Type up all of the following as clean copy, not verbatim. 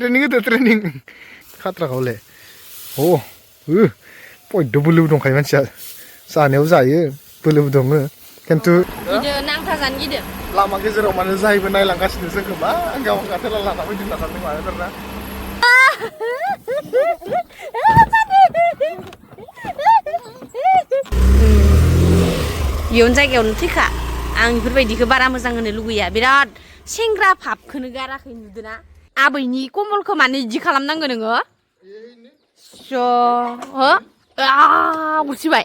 training itu training. Khatra kau le. Oh, poi double dong kayak macam. Sana usai, double dong. Kentu. Ide nang tasan gitu. Lama gezer mana usai benai langkas ni sekeba. Enggak mau kata lelah tapi di belakang ni mana terna. 이혼 자기는 티카 안 그러니까 바람을 상하는 누구야 비라 생그라 밥 그는 가라 그누드나 아버니 꼬물고 많이 지 칼람난 거는 거? 아 우리 봐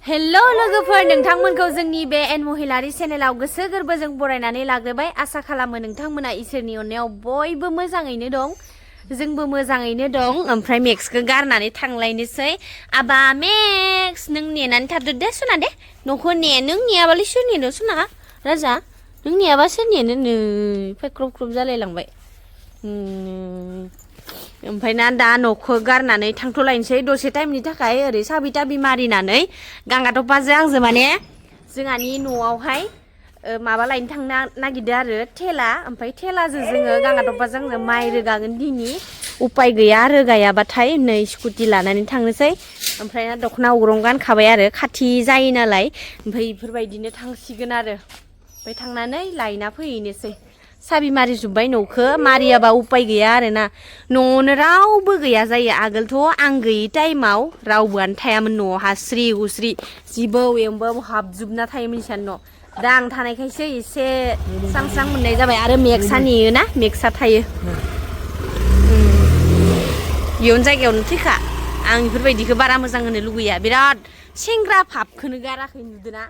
Hello लोगोफोर नोंथांमोनखौ जोंनि बे एनमहिलारि चेनेलाव गोसो गोरबोजों बरायनानै लाग्रोबाय आसा खालामो नोंथांमोना इसोरनि अननायाव बयबो मोजाङैनो दं जोंबो मोजाङैनो दं ओमफ्राय मेक्सखौ गारनानै थांलायनोसै आबा मेक्स नों नेनानै थादो दे सुना दे न'खौ नों नेयाबालाय सोर नेनो सुना राजा नों नेयाबा सोर नेनो नै फै क्रब क्रब जालायलांबाय ओमफ्राय ना दा न'खौ गारनानै थांथ'लायनोसै दसे टाइमनि थाखाय ओरै साबि ताबि मारिनानै गांगाथफाजों आंजों माने जोंहानि न'आवहाय माबा लायनो थांनो नागिरदों आरो थेला ओमफ्राय थेलाजों जोङो गांगाथफाजों आंजों माइ रोगागोन दिनै उपाय गैया रोगायाबाथाय नै स्कुटि लानानै थांनोसै ओमफ्राय ना दख'ना अग्रं गानखाबाय आरो खाथि जायो नालाय ओमफ्राय बेफोरबायदिनो थांसिगोन आरो ओमफ्राय थांनानै लायना फैहैनोसै साबि मारिजोब्बाय न'खौ मारियाबा उपाय गैया आरोना न'आवनो रावबो गैया जायो आगोलथ' आं गैयि टाइमाव रावबोआनो थायामोन न'आव हास्रि हुस्रि जिबौ एम्बौ हाबजोबना थायोमोन इसान न' दा आं थानायखायसो एसे स्रां स्रां मोननाय जाबाय आरो मेक्सा नेयोना मेक्सा थायो इयुन जायगायावनो थैखा आं बेफोरबायदिखौ बारा मोजां होनो लुगैया बिराद सेंग्रा भाबखौनो गाराखै नुदोना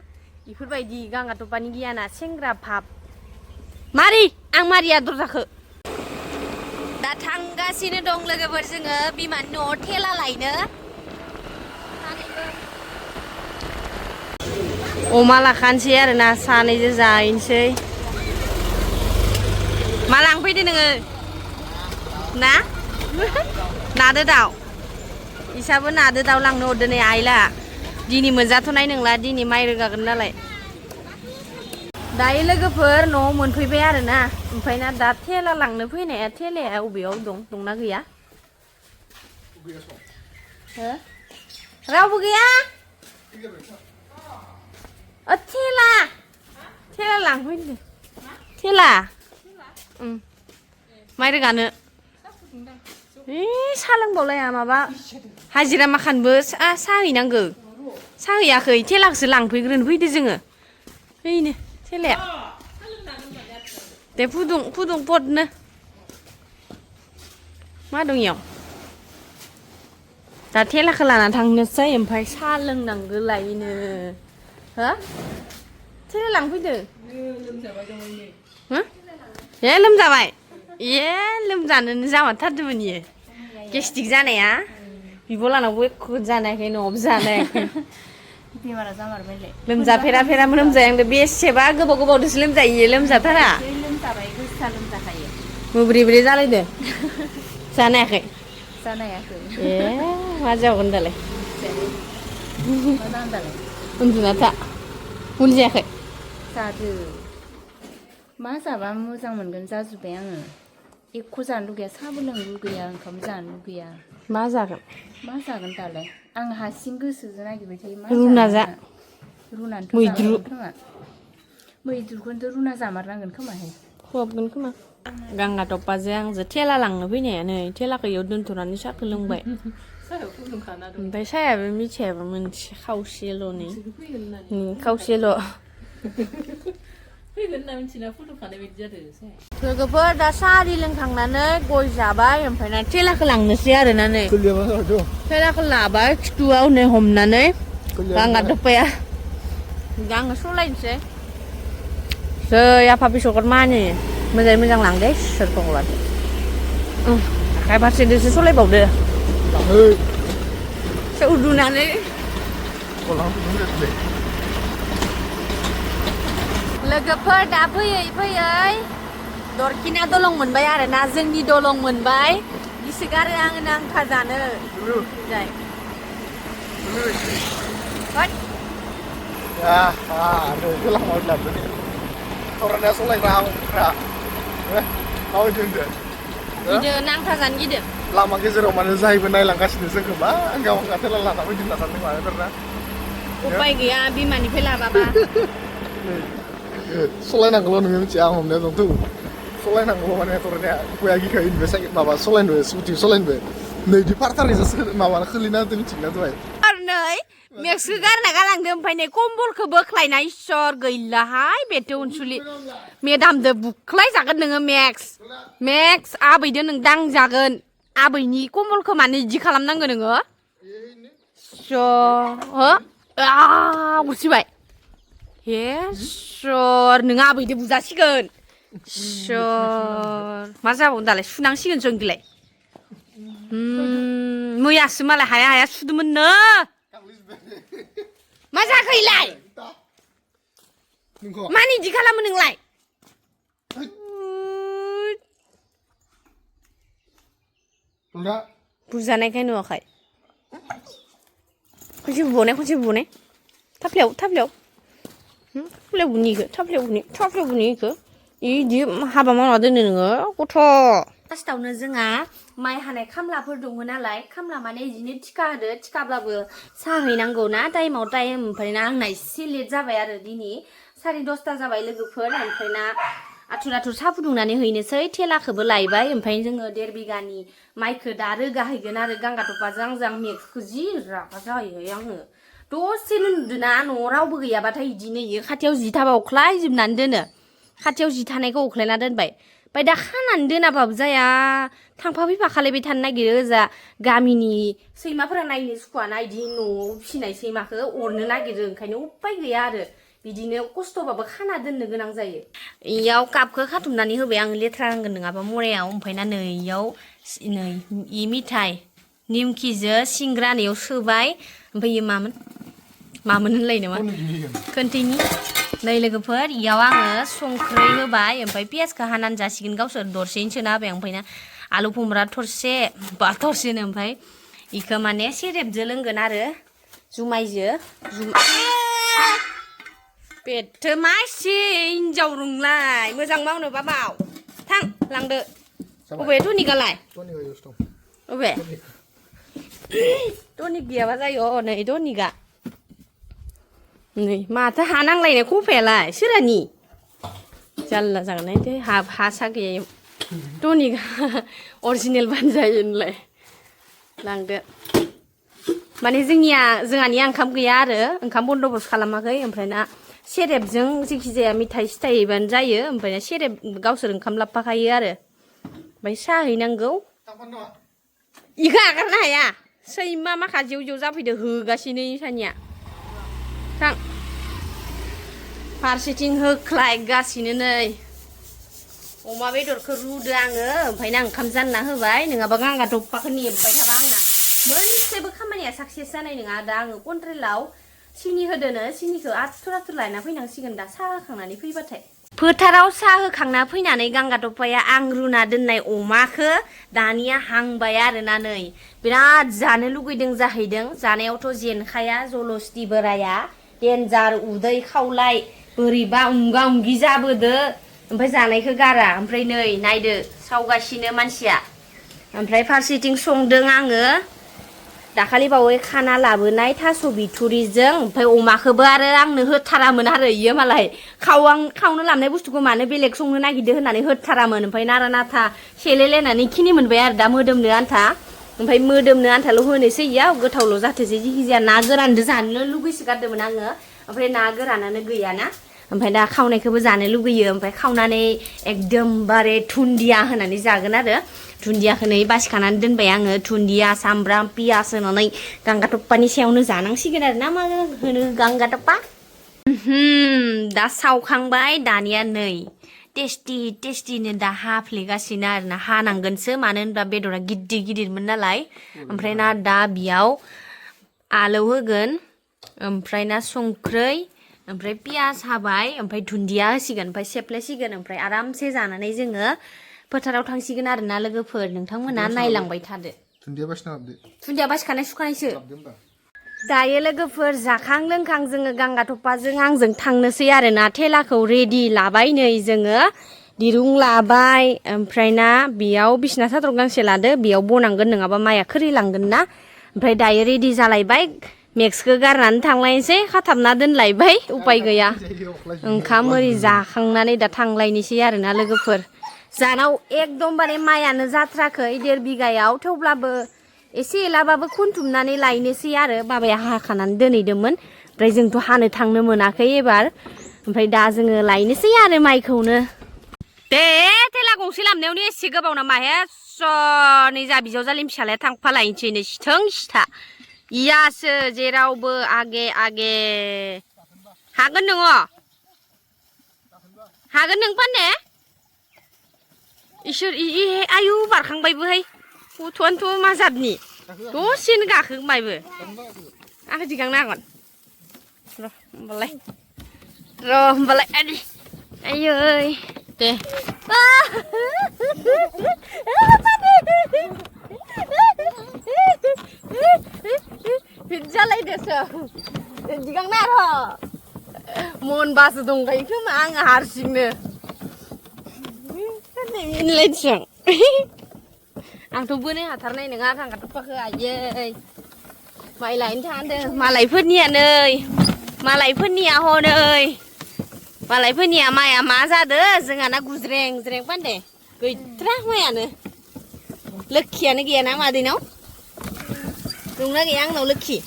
बेफोरबायदि गांगाथफानि गियाना सेंग्रा भाब मारि आं मारिया दरजाखौ दा थांगासिनो दं लोगोफोर जोङो बिमानि न'आव थेला लायनो अमा लाखानोसै आरोना सानैजों जाहैनोसै मा लांफैदो नोङो ना नादो दाउ इसाबो नादो दाउ लांनो हरदो नै आइला दिनै मोनजाथ'नाय नंला दिनै माइ रोगागोन नालाय दायो लोगोफोर न'आव मोनफैबाय आरोना ओमफ्राय ना दा थेला लांनो फैनाया थेलाया अबेयाव दंना गैया रावबो गैया थेला लांफैदो थेला माइ रोगानो साहा लोंबावलाया माबा हाजिरा माखानबो साहा हैनांगौ साहा हैयाखै थेलाखौसो लांफैग्रोनो फैदो जोङो फैनो थेलाया दे फुदुं पटनो मा दं इयाव दा थेलाखौ लाना थांनोसै ओमफ्राय साहा लोंनांगौ लायनो हो थेला लांफैदो ए लोमजाबाय ए लोमजानोनो जामारथारदोंमोन इयो गेस्टिक जानाया बिब' लानावबो एख' जानायाखै न'आवबो जानायाखै बेमारा जामारबायलै लोमजाफेरामोन लोमजायांदो बेसेबा गोबाव गोबावदोसो लोमजायो लोमजाथारा लोमजाबाय गोसा लोमजाखायो मोब्रै जालायदो जानायाखै ए मा जागोन दालाय उन्दुना था मुलि जायाखै जादो मा जाबा मोजां मोनगोन जाजोब्बाय आङो एख' जानो लुगैया साहाबो लोंनो लुगैया ओंखाम जानो लुगैया मा जागोन दालाय आं हारसिं गोसोजों नागिरबाय थायो मा रुना जा रुनानैथ' मैद्रुखौनोथ' रुना जामारनांगोन खोमाहाय खहाबगोन खोमा गांगाथफाजों आंजों थेला लांनो फैनाया नै थेलाखौ इयाव दोनथ'नानै साहाखौ लोंबाय ओमफ्राय साहायाबो मिथियाबो मोनसे खावसेल'नि खावसेल' लोगोफोर दा साहा लोंखांनानै गय जाबाय ओमफ्राय ना थेलाखौ लांनोसै आरोना नै थेलाखौ लाबाय खिथुआव नै हमनानै गांगाथफाया दा आङो सलायनोसै जै आफा बिसकट मानि मोजाङै मोजां लांदे सोरखौ लादो आखाइ फारसेजोंसो सलायबावदो उदुनानै लोगोफोर दा फैयै दरखिना दलं मोनबाय आरोना जोंनि दलं मोनबाय गिसो गारो आङो नांखा जानो जाय ada gelang mau dilakukan. Orang dah soleh bang, माबायदि होनदों गिदो नांथा जानो गिदो लामा गेजेराव माने जायबो नायलांगासिनो जोंखौ मा गाव गाथेला लाना फैदों होनना सानदों माबाफोरना उपाय गैया बिमानिफ्राय लाबाबा सलायनांगौल' नोङो मिथिया आं हमनाया दंथ' सलायनांगौल' माने थरनाया गया गिखायो बे साइकेल माबा सलायनोबो स्कुटि सलायनोबो नैदि फारथारनिसो माबाना खोलिना होदों मिथिगोना दहाय नै मेक्सखौ गारना गालांदो ओमफ्राय नै कम्बलखौ बोख्लायना इसर गैलाहाय बेथो अनसुलि मेदामदो बुख्लाय जागोन नोङो मेक्स आबैदो नों दांजागोन आबैनि कम्बलखौ मानो इदि खालामनांगौ नोङो गुसिबाय हे सर नों आबैदो बुजासिगोन सर मा जाबावगोन दालाय सुनांसिगोन जों दिलाय मैयासो मालाय हाया हाया सुदोंमोननो मा जाखैलाय मानो इदि खालामो नोंलाय बुजानायखाय नुवाखै खनसे बुबावनाय थाफ्लियाव बुनिखो इदि हाबा मावना दोनो नोङो गथ' फार्स्टआवनो जोंहा माइ हानाय खामलाफोर दङ नालाय खामला माने इदिनो थिखा होदो थिखाब्लाबो साहैनांगौ ना टाइमाव टाइम ओमफ्राय ना आंना एसे लेट जाबाय आरो दिनै 10:30 जाबाय लोगोफोर ओमफ्राय ना आथुर साहा फुदुंनानै हैनोसै थेलाखौबो लायबाय ओमफ्राय जोङो 1.5 बिगानि माइखौ दा रोगाहैगोन आरो गांगाथफाजों आंजों मेक्सखौ जि रागा जाहैबाय आङो दसेनो नुदोंना न'आव रावबो गैयाबाथाय इदिनो इयो खाथियाव जि थाबा अख्लायजोबनानै दोनो खाथियाव जि थानायखौ अख्लायना दोनबाय ओमफ्राय दा खानानै दोनाबाबो जाया थांफा फैफा खालायबाय थानो नागिरो ओजा गामिनि सैमाफोरा नायनो सुखुवाना इदि न'आव फिसिनाय सैमाखौ अरनो नागिरो ओंखायनो उपाय गैया आरो बिदिनो खस्थ'बाबो खाना दोननो गोनां जायो इयाव कापखौ खाथुमनानै होबाय आं लेथ्रा नांगोन नङाबा मरायाव ओमफ्राय ना नै इयाव नै इ मिथाइ निमखिजों सिंग्रानियाव सोबाय ओमफ्राय इयो मामोन होनलाय नामा खोनथैनि नै लोगोफोर इयाव आङो संख्रै होबाय ओमफ्राय पियासखौ हानानै जासिगोन गावसोर दरसेयैनो सोना होबाय ओमफ्राय ना आलु भुमरा थरसे बा थरसेनो ओमफ्राय इखौ माने सेरेबजों लोंगोन आरो जुमायजों बेथो मासि हिनजाव नोंलाय मोजां मावनोबा माव थां लांदो अबे टनिकआलाय अबे टनिक गैयाबा जायो नै टनिकआ नै माथो हा नांलायनाय खफायालाय सोरानि जारला जागोन दे हा सा गैया टनिकआ अरिजिनेल बानजायो होनलाय लांदो माने जोंहानिया ओंखाम गैया आरो ओंखाम बन्द'बस्त खालामाखै ओमफ्राय ना सेरेबजों जेखिजाया मिथाइ सिथायबानो जायो ओमफ्राय ना सेरेब गावसोर ओंखाम लाबफाखायो आरो ओमफ्राय साहा हैनांगौ इखौ आगारनो हाया सैमा माखा जेव जेव जाफैदो होगासिनो इसानिया थां फारसेथिं होख्लायगासिनो नै अमा बेदरखौ रुदो आङो ओमफ्राय ना ओंखाम जानना होबाय नङाबा गांगा दफाखौ नेबाय थाबा आंना मोनसेबो खामानिया साक्सेस जानाय नङा दा आङो कन्ट्रेलाव सिनि होदोनो सिनिखौ आथुर लायना फैनांसिगोन दा साहा होखांनानै फैबाथाय फोथाराव साहा होखांना फैनानै गांगा दफाया आं रुना दोननाय अमाखौ दानिया हांबाय आरोना नै बिराद जानो लुगैदों जाहैदों जानायावथ' जेनखाया जलस्ति बोराया देन्जार उदै खावलाय बोरैबा उंगा उंगि जाबोदो ओमफ्राय जानायखौ गारा ओमफ्राय नै नायदो सावगासिनो मानसिया ओमफ्राय फारसेथिं संदों आङो दाखालि बावै खाना लाबोनाय थास' बिथुरिजों ओमफ्राय अमाखौबो आरो आंनो होथारामोन आरो इयो मालाय खावनो लाबनाय बुस्थुखौ मानो बेलेग संनो नागिरदो होननानै होथारामोन ओमफ्राय नारा नाथा सेलायलायनानै खिनि मोनबाय आरो दा मोदोमनो आन्था ओमफ्राय मोदोमनो आन्थाल' होनोसै इयाव गोथावल' जाथोंसै जिखिजाया ना गोरानजों जानो लुगैसोगारदोंमोन आङो ओमफ्राय ना गोरानानो गैयाना ओमफ्राय दा खावनायखौबो जानो लुगैयो ओमफ्राय खावनानै एकदमबारे धुन्दिया होनानै जागोन आरो धुन्दियाखौ नै बासिखानानै दोनबाय आङो धुन्दिया सामब्राम पियास होनानै गांगाथप्पानि सायावनो जानांसिगोन आरो ना मा होनो गांगाथप्पा दा सावखांबाय दानिया नै टेस्टिनो दा हाफ्लेगासिनो आरो ना हानांगोनसो मानो होनबा बेदरा गिदिर गिदिरमोन नालाय ओमफ्राय ना दा बेयाव आलौ होगोन ओमफ्राय ना संख्रै ओमफ्राय पियास हाबाय ओमफ्राय धुन्दिया होसिगोन ओमफ्राय सेफ्लेसिगोन ओमफ्राय आरामसे जानानै जोङो फोथाराव थांसिगोन आरो ना लोगोफोर नोंथांमोना नायलांबाय थादो धुन्दिया बासिखानाय सुखानायसो दायो लोगोफोर जाखां लोंखां जोङो गांगाथप्पाजों आंजों थांनोसै आरो ना थेलाखौ रेडि लाबाय नै जोङो दिरुं लाबाय ओमफ्राय ना बेयाव बिसना सादर गांसे लादो बेयाव बनांगोन नङाबा माइआ खोरिलांगोन ना ओमफ्राय दायो रेडि जालायबाय मेक्सखौ गारनानै थांलायनोसै खाथाबना दोनलायबाय उपाय गैया ओंखाम ओरि जाखांनानै दा थांलायनोसै आरोना लोगोफोर जानाव एकदमबारे माइयानो जाथ्राखै 1.5 बिगायाव थेवब्लाबो एसे एलाबाबो खुनथुमनानै लायनोसै आरो बाबाया हाखानानै दोनहैदोंमोन ओमफ्राय जोंथ' हानो थांनो मोनाखै एबार ओमफ्राय दा जोङो लायनोसै आरो माइखौनो दे थेला गंसे लामनायावनो एसे गोबाव नामा हे नै जा बिजावजालिनि फिसालाया थांफालायनोसैनो सिथों सिथा इयासो जेरावबो आगे आगे हागोन नोङो हागोन नों फानने इसोर आयु बारखांबायबोहाय गथ'आनोथ' मा जादनि दसेनो गाखोबायबो आंखौ दिखांनो हागोन र' होमबालाय आयै दे जालायदोसो दिखांना र' मwnबासो दंखायो खोमा आङो हारसिंनो मिनिलायदों आंथ' बोनो हाथारनाय नङा गांगा थफाखौ आयै माइ लायनो थांदों मालायफोरनिया हनै मालायफोरनिया माइया मा जादों जोंहाना गुज्रें ज्रें फानदे गैथ्रा माइयानो लोखियानो गैयाना मादैनाव दंना गैया आंनाव लोखि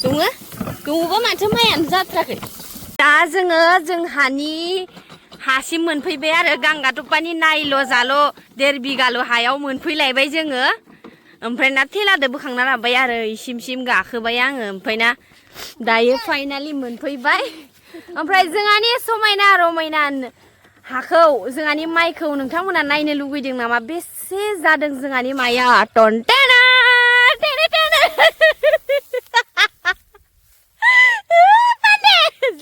दङ दङबा माथो माइयानो जाथ्राखै दा जोङो जोंहानि हासिम मोनफैबाय आरो गांगा थफानि नायल' जाल' 1.5 बिगाल' हायाव मोनफैलायबाय जोङो ओमफ्राय ना थेलादो बोखांना लाबाय आरो इसिम गाखोबाय आङो ओमफ्राय ना दायो फाइनालि मोनफैबाय ओमफ्राय जोंहानि समायना रमायना हाखौ जोंहानि माइखौ नोंथांमोना नायनो लुगैदों नामा बेसे जादों जोंहानि माइया टन्टेना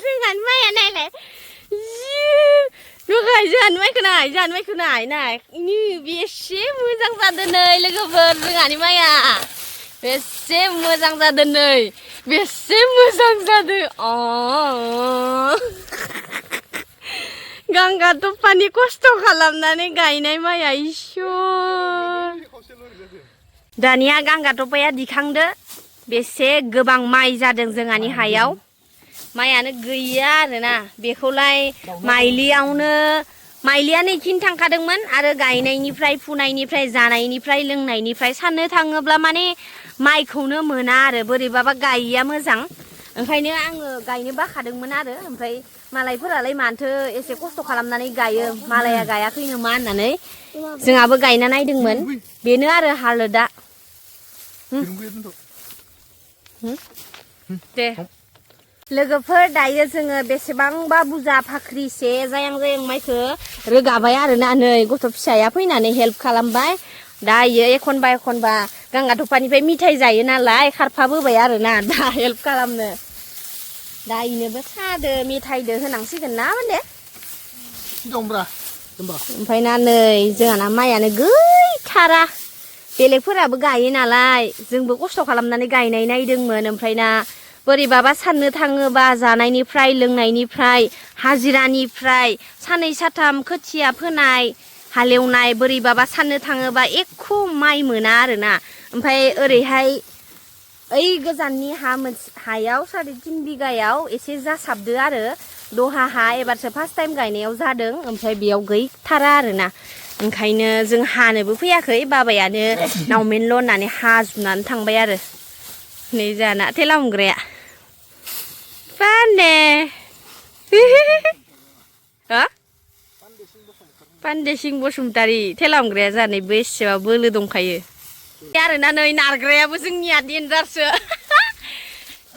जोंहानि माइया नायलाय जोंहानि माइखौ नाय बेसे मोजां जादों नै लोगोफोर जोंहानि माइया बेसे मोजां जादों नै बेसे मोजां जादों गांगा थफानि खस्थ' खालामनानै गायनाय माइया इसोर दानिया गांगा थफाया दिखांदो बेसे गोबां माइ जादों जोंहानि हायाव माइयानो गैया आरोना बेखौलाय माइलियानो इखिनि थांखादोंमोन आरो गायनायनिफ्राय फुनायनिफ्राय जानायनिफ्राय लोंनायनिफ्राय साननो थाङोब्ला माने माइखौनो मोना आरो बोरैबाबा गायिया मोजां ओंखायनो आङो गायनो बाखादोंमोन आरो ओमफ्राय मालायफोरालाय माथो एसे खस्थ' खालामनानै गायो मालाया गायाखै नामा होननानै जोंहाबो गायना नायदोंमोन बेनो आरो हालोदा दे लोगोफोर दायो जोङो बेसेबांबा बुरजा फाख्रिसे जायां माइखौ रोगाबाय आरोना नै गथ' फिसाया फैनानै हेल्प खालामबाय दायो एखनबा गांगा थफानिफ्राय मिथाइ जायो नालाय खारफाबोबाय आरोना दा हेल्प खालामनो दा इनोबो सादो मेथाइदो होनांसिगोन ना माने ओमफ्राय ना नै जोंहाना माइयानो गैथारा बेलेगफोराबो गायो नालाय जोंबो खस्थ' खालामनानै गायनाय नायदोंमोन ओमफ्राय ना बोरैबाबा साननो थाङोबा जानायनिफ्राय लोंनायनिफ्राय हाजिरानिफ्राय साननै साथाम खोथिया फोनाय हालेवनाय बोरैबाबा साननो थाङोबा एख' माइ मोना आरोना ओमफ्राय ओरैहाय ओइ गोजाननि हायाव 3.5 बिगायाव एसे जासाबदो आरो दहा हा एबारसो फार्स्ट टाइम गायनायाव जादों ओमफ्राय बेयाव गैथारा आरोना ओंखायनो जों हानोबो फैयाखै बाबायानो नावमेनल' होननानै हाजुनानै थांबाय आरो नै जाना थेला हमग्राया पान्दे पान्देसिं बसुमतारी थेला हमग्राया जानायबो एसेबा बोलो दंखायो आरोना नै नारग्रायाबो जोंनिया देन्जारसो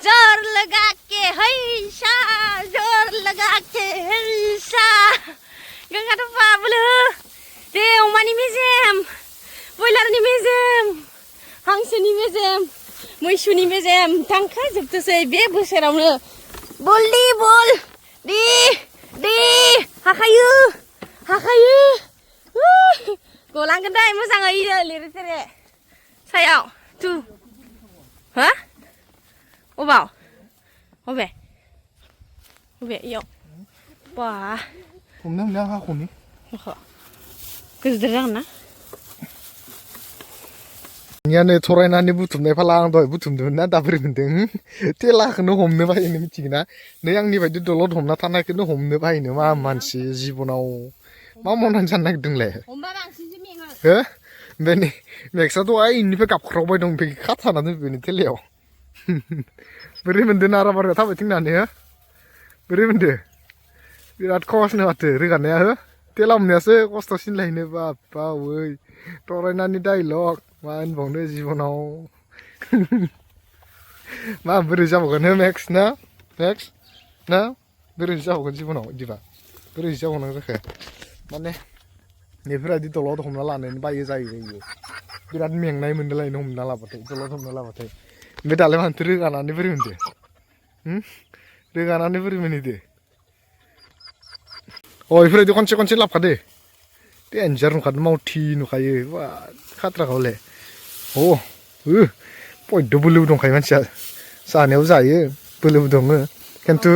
जोर लगा के हैसा जोर लगा के हैसा गंगा थफा बोलो दे अमानि मेजेम बयलारनि मेजेम हांसोनि मेजेम मैसोनि मेजेम थांखाजोबथोसै बे बोसोरावनो बल दे हाखायो गलांगोन दे मोजाङै लिरे थेरे सायाव तु हा अबे इयाव बा हमनो मोनदों हाखौनि गोजोर जागोन ना नियानो थरायनानै बुथुमनाय फाला आं दहाय बुथुमदोंमोन ना दा बोरै मोनदों थेलाखौनो हमनो बाहायनो मिथिगोना नै आंनि बायदि दलद हमना थानायखौनो हमनो बाहायनो मा मानसि जिबनाव मा मावनानै जानो नागिरदोंलाय हमबा बांसिनसो मेङो हो ओमफ्राय नै मेक्सआथ' इनिफ्राय गाबख्रावबाय दं ओमफ्राय खाथाना दोनबाय थेलायाव बोरै मोनदों नाराबारियाव थाबाय थिंनानै हो बोरै मोनदों बिराद खहसनो माथो रोगानाया हो थेला हमनायासो खस्थ'सिन लायनो बाबा ओइ थरायनानै डाइलग मा होनबावनो जिबनाव मा बोरै जाबावगोन हो मेक्स ना बोरै जाबावगोन जिबनाव बिदिबा बोरै जाबावनांगौ जाखो माने बेफोरबायदि दलद हमना लानायनि बायो जाहैबाय इयो बिराद मेंनाय मोनदोलायनो हमना लाबाथाय दलद हमना लाबाथाय ओमफ्राय दालाय मानोथो रोगानानै बोरै मोनदो रोगानानै बोरै मोनहैदो बेफोरबायदि खनसे लाबखादो देन्जार नुखादों मावथि नुखायो बा खाथ्राखौले बयद' बोलोबो दंखायो मानसिया जानायाव जायो बोलोबो दङ खिन्थु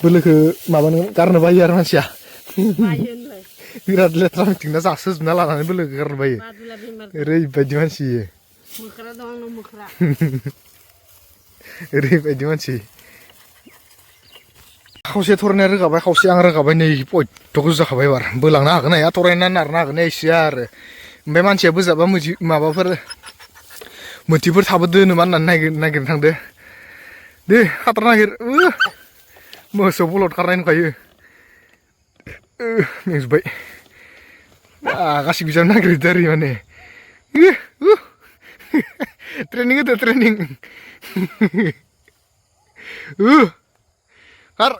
बोलोखौ माबानो गारनो बायो आरो मानसिया बिराद लेथ्रा मिथिंना जासोजोबना लानानै बोलोखौ गारनो बायो ओरैबायदि मानसि ओरैबायदि मानसि खावसे थरायनाया रोगाबाय खावसे आं रोगाबाय नै बयद' गोजौ जाखाबाय एबार बोलांनो हागोन हाया थरायनानै नारनो हागोन एसे आरो ओमफ्राय मानसिया बोजाबा माबाफोर मोथिफोर थाबोदो नामा होननानै नागिरनो थांदो दे खाथ्रा नागिर मोसौ बलद खारनाय नुखायो मेंजोब्बाय गासिबो जानो नागिरदो आरो माने ट्रेनिं होदो ट्रेनिं खार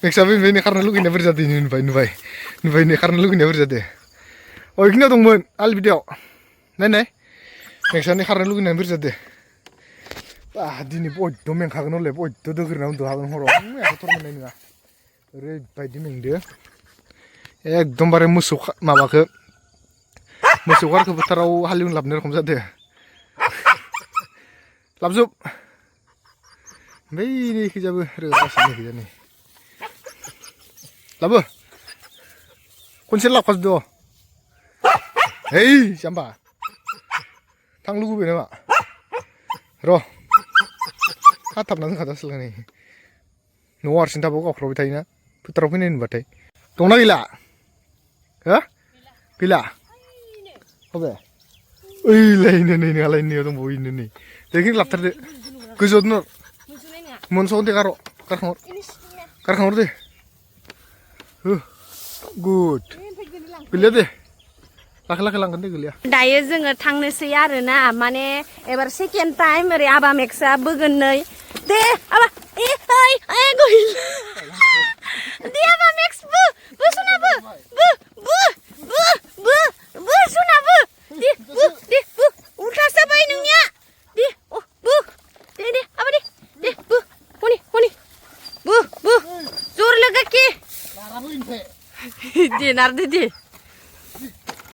मेक्सआबो नै खारनो लुगैनाया बोरै जादों नुबाय नै खारनो लुगैनाया बोरै जादों बेखिनियाव दंमोन आलि बिदायाव नाय मेक्सआनो खारनो लुगैनाया बोरै जादों दिनै बयद' मेंखागोन हले बयद' दोगोरना उन्दुहागोन हराव आंथ' थर मोननाय नङा ओरैबायदि मेंदो एकदमबारे मोसौ माबाखौ मोसौ गारखौ फोथाराव हालेवनो लाबोनाय रखम जादों लाबजोब बै नैखैजाबो रोगागासिनो नैखैजा नै लाबो खनसे लाबखाजोबदो है जाम्बा थांनो लुगैबाय नामा र' खाथाबना दोनखादो सोलानै न'आव हारसिं थाबाव गावख्रावबाय थायोना फोथाराव फैनाय नुबाथाय दंना गैला हो गैला बबे ओइलायनो नै नोंहालाय नैयाव दंबावो इनो नै बेखिनि लाबथारदो गोजौआव दोनहर मोनस'आव दे गारखांहर दे गुड गैलिया दे लाखै लांगोन दे गैलिया दायो जोङो थांनोसै आरोना माने एबार सेकेन्ड टाइम ओरै आबा मेक्सआ बोगोन नै दे आबा दे आबा मेक्स बो सना बो सना बो दे उल्था जाबाय नोंनिया दे दे आबा दे हनि बो जर लोगा के दे नारदो दे